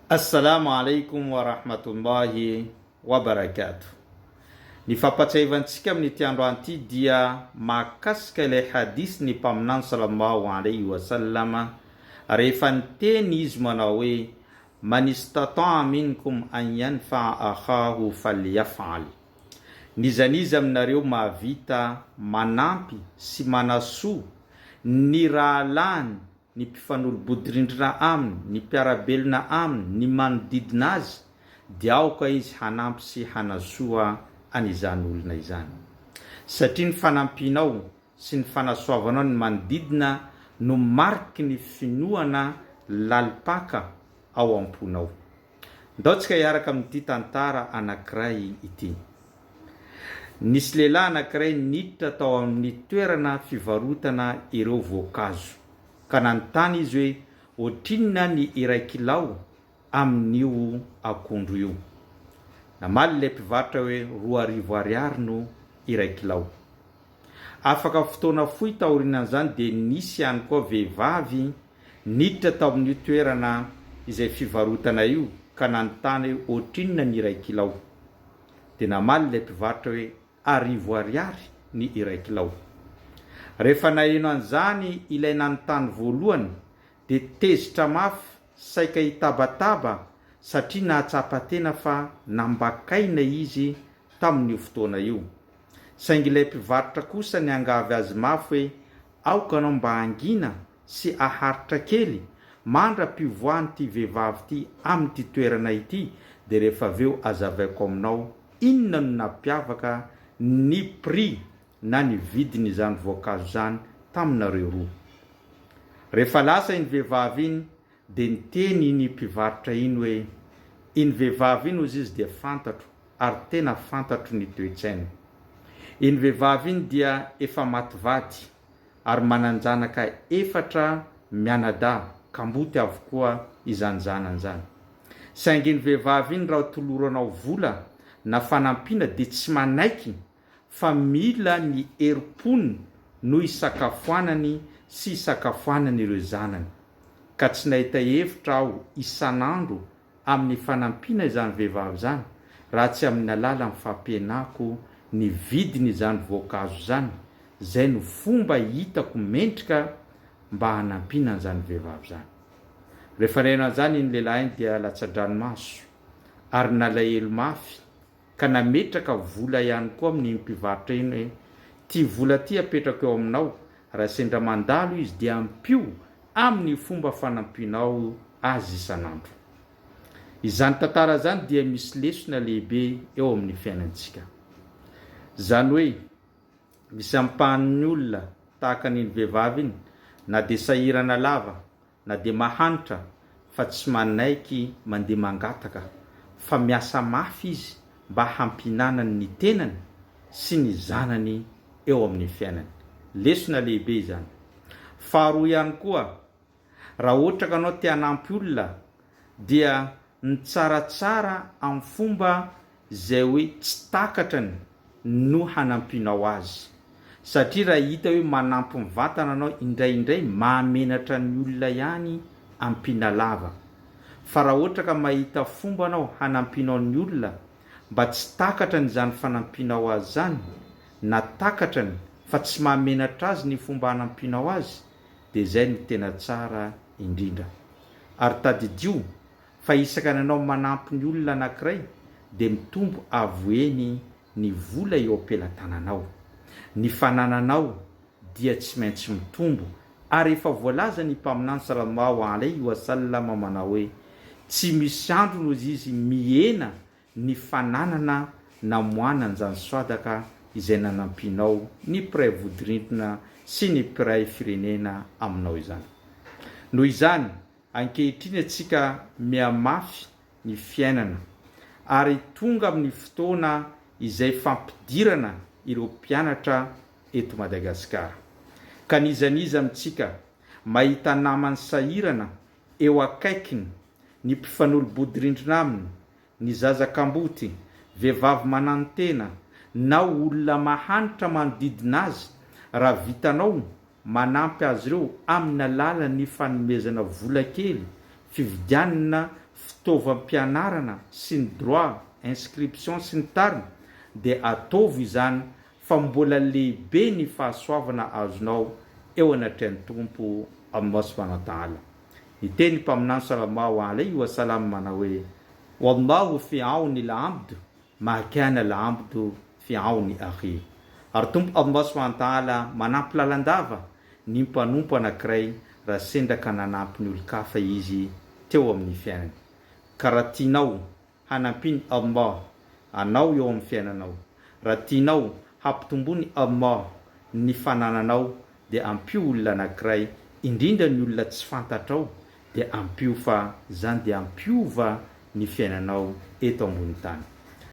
Assalamu alaikum wa rahmatullahi wa barakatuh. Ny fampatsiahivantsika amin'ity androany ity dia mahakasika ilay hadith ny Mpaminany sallallahu alaihi wa sallam rehefa niteny izy manao hoe, Man istata'a minkum an yanfa'a akhahu falyaf'al. N'iza n'iza aminareo mahavita manampy sy manasoa ny rahalahiny ny mpifanolo-bodirindrina aminy, ny mpiara-belona aminy, ny manodidina azy, dia aoka izy hanampy sy hanasoa an'izany olona izany. Satria ny fanampianao sy ny fanasoavanao ny manodidina no mariky ny finoana lalim-paka ao am-ponao. Ndao tsika hiaraka amin'ity tantara anankiray ity. Nisy lehilahy anankiray niditra tao amin'ny toerana fivarotana ireo voankazo, ka nanontany izy hoe ohatrinona ny iray kilao amin'io akondro io. Namaly ilay mpivarotra hoe 2000 ariary no iray kilao. Afaka fotoana fohy taorianan'izany dia nisy ihany koa vehivavy niditra tao amin'io toerana izay fivarotana io ka nanontany hoe ohatrinona ny iray kilao. Dia namaly ilay mpivarotra hoe 1000 ariary ny iray kilao. Rehefa naheno an'izany ilay nanontany voalohany dia tezitra mafy saika hitabataba satria nahatsapa tena fa nambakaina izy tamin'io fotoana io. Saingy ilay mpivarotra kosa niangavy azy mafy hoe aoka anao mba hangina sy haharitra kely mandra-pivoahan'ity vehivavy ity amin'ity toerana ity dia rehefa avy eo azavaiko aminao inona no nampiavaka ny prix na ny vidin'izany voankazo izany taminareo roa. Rehefa lasa iny vehivavy iny dia niteny iny mpivarotra iny hoe iny vehivavy iny hozy izy dia fantatro ary tena fantatro ny toe-tsainy. Iny vehivavy iny dia efa maty vady ary manan-janaka efatra mianadahy kamboty avokoa izany zanany izany. Saingy iny vehivavy iny raha toloranao vola na fanampiana dia tsy manaiky fa mila ny herim-pony no hisakafoanany sy hisakafoanany ireo zanany. Ka tsy nahita hevitra aho isan'andro amin'ny fanampiana izany vehivavy izany raha tsy amin'ny alalan'ny fampihenako ny vidiny izany voankazo izany, izay no fomba hitako mendrika mba hanampiana an'izany vehivavy izany. Rehefa naheno an'izany iny lehilahy iny dia latsa-dranomaso ary nalahelo mafy ka nametraka vola ihany koa amin'iny mpivarotra iny hoe, Ity vola ity apetrako eo aminao, raha sendra mandalo izy dia ampio amin'ny fomba fanampianao azy isan'andro. Izany tantara izany dia misy lesona lehibe eo amin'ny fiainantsika. Izany hoe, misy ampahan'ny olona tahaka an'iny vehivavy iny, na dia sahirana lava, na dia mahantra fa tsy manaiky mandeha mangataka fa miasa mafy izy mba hampihinanany ny tenany sy ny zanany eo amin'ny fiainany. Lesona lehibe izany. Faharoa ihany koa, raha ohatra ka anao te hanampy olona dia ny tsaratsara amin'ny fomba izay hoe tsy takatrany no hanampianao azy. Satria raha hita hoe manampy mivantana anao indraindray mahamenatra ny olona ihany ampiana lava. Fa raha ohatra ka mahita fomba anao hanampianao ny olona mba tsy takatrany izany fanampianao azy izany na takatrany fa tsy mahamenatra azy ny fomba hanampianao azy dia izay no tena tsara indrindra. Ary tadidio fa isaka ny anao manampy ny olona anakiray dia mitombo avo heny ny vola eo am-pelatananao. Ny fanananao dia tsy maintsy mitombo ary efa voalaza ny Mpaminany sallallahu alaihi wa sallam manao hoe, Tsy misy andro noho izy mihena ny fananana namoahana an'izany swadaka izay nanampianao ny mpiray vodirindrina sy ny mpiray firenena aminao izany. Noho izany, Ankehitriny antsika mihamafy ny fiainana ary tonga amin'ny fotoana izay fampidirana ireo mpianatra eto Madagasikara. Ka n'iza n'iza amintsika mahita namany sahirana eo akaikiny, ny mpifanolo-bodirindrina aminy, ny zaza kamboty, vehivavy mananotena, na olona mahantra manodidina azy, raha vitanao manampy azy ireo amin'ny alalan'ny fanomezana vola kely, fividianana. fitaovam-pianarana sy ny droit, inscription sy ny tariny dia ataovy izany fa mbola lehibe ny fahasoavana azonao eo anatrehan'ny Tompo Allah subhanahu wa ta'ala. Niteny ny Mpaminany sallallahu alaihi wa sallam manao hoe, Wallahu fi aoni al-abd ma kana al-abdu fi aoni akhihi. Ary Tompo Allah subhanahu wa ta'ala manampy lalandava ny mpanompo anankiray raha sendra ka nanampy ny olon-kafa izy teo amin'ny fiainany. Ka raha tianao hanampian'i Allah anao eo amin'ny fiainanao, raha tianao hampitomboan'i Allah ny fanananao dia ampio olona anankiray, indrindra ny olona tsy fantatrao dia ampio fa izany dia hampiova ny fiainanao eto ambony tany.